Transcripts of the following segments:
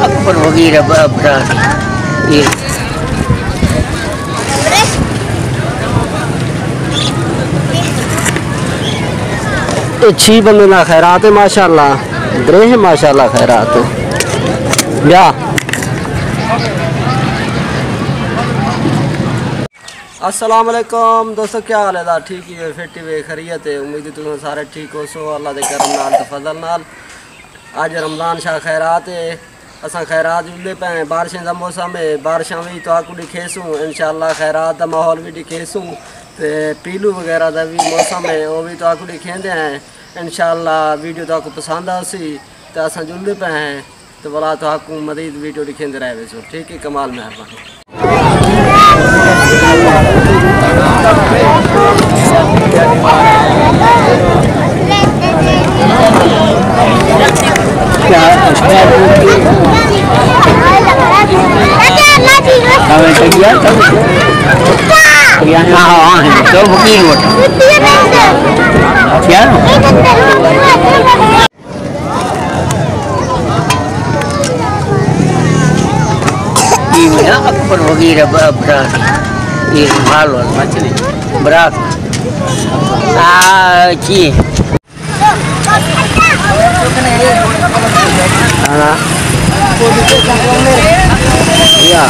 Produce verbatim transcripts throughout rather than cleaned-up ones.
اکبر وغیرہ ب-، برا۔ یہ اے چھی بندے دا خیرات ہے، ماشاءاللہ۔ درے ہے، ماشاءاللہ، خیرات ہے۔ بیا۔ السلام علیکم دوستو، کیا حال ہے؟ ٹھیک ہی ہے، فٹ ہی ہے، خیریت ہے؟ امید ہے تساں سارے ٹھیک ہوسو، اللہ دے کرم نال تے فضل نال۔ اج رمضان شاہ خیرات ہے، اساں خیرات جلدے پئے ہیں۔ بارشیں دا موسم ہے، بارشاں وی تہاکوں ݙکھیسوں، انشاءاللہ خیرات دا ماحول وی ݙکھیسوں، تے پیلو وغیرہ دا وی موسم ہے، او وی تہاکوں ݙکھیندے ہیں۔ انشاءاللہ ویڈیو تہاکوں پسند آسی، تے اساں جلدے پئے ہیں۔ تے ولا تہاکوں مزید ویڈیو ݙکھیندے رہ ویسوں۔ ٹھیک ہے، کمال، مہربانی۔ اکبر وغیرہ ب-، برا، یہ مال والا مچھلی، برا۔ آ، چی؟ ہاں۔ یا۔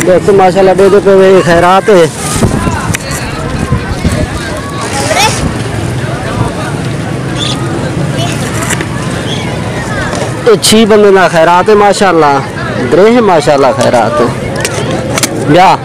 دوستو، ماشاءاللہ، ݙیہدے پئے وے خیرات ہے۔ اے چھی بندے دا خیرات ہے، ماشاءاللہ۔ درے ہے، ماشاءاللہ، خیرات ہے۔ بیا۔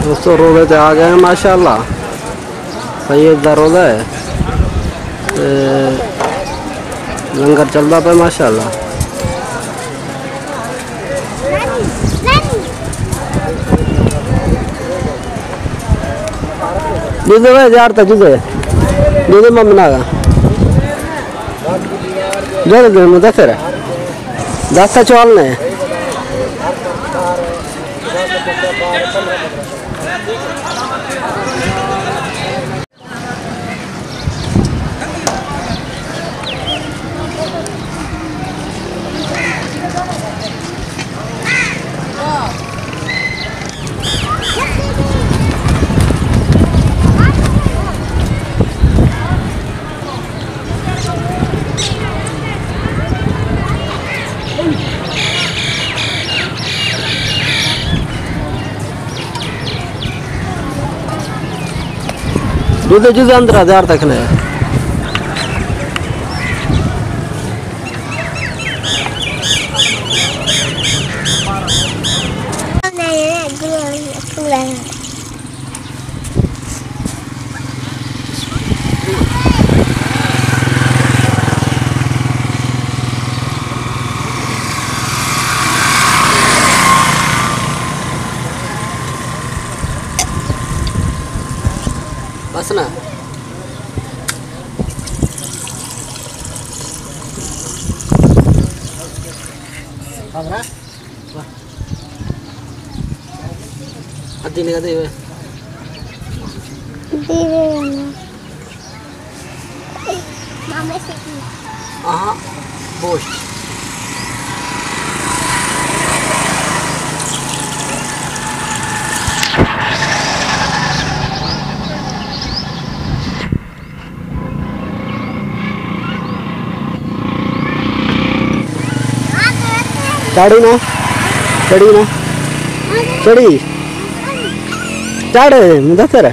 دوستو، روزے تے آ ڳئے ہیں، ماشاءاللہ۔ سید دا روزہ ہے تے لنگر چلدا پئے، ماشاءاللہ۔ جیسے بھائی زیارت ہے، جیسے، جیسے میں بنا گا۔ جیسے مدثر ہے۔ دس چوال نے۔ دودھ جز اندر ہزار تک نے۔ بس نا۔ ادھی نگاہ دے ہوئے۔ دیوے نا۔ ماما سے کی۔ آہا، گوشت۔ چڑھی نا، چڑھی نا، چڑھی۔ چڑھ، مدثر۔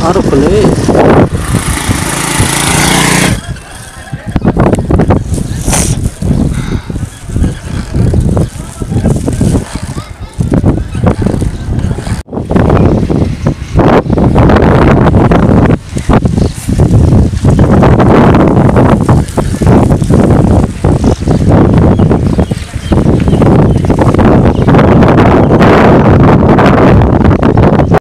عارف نے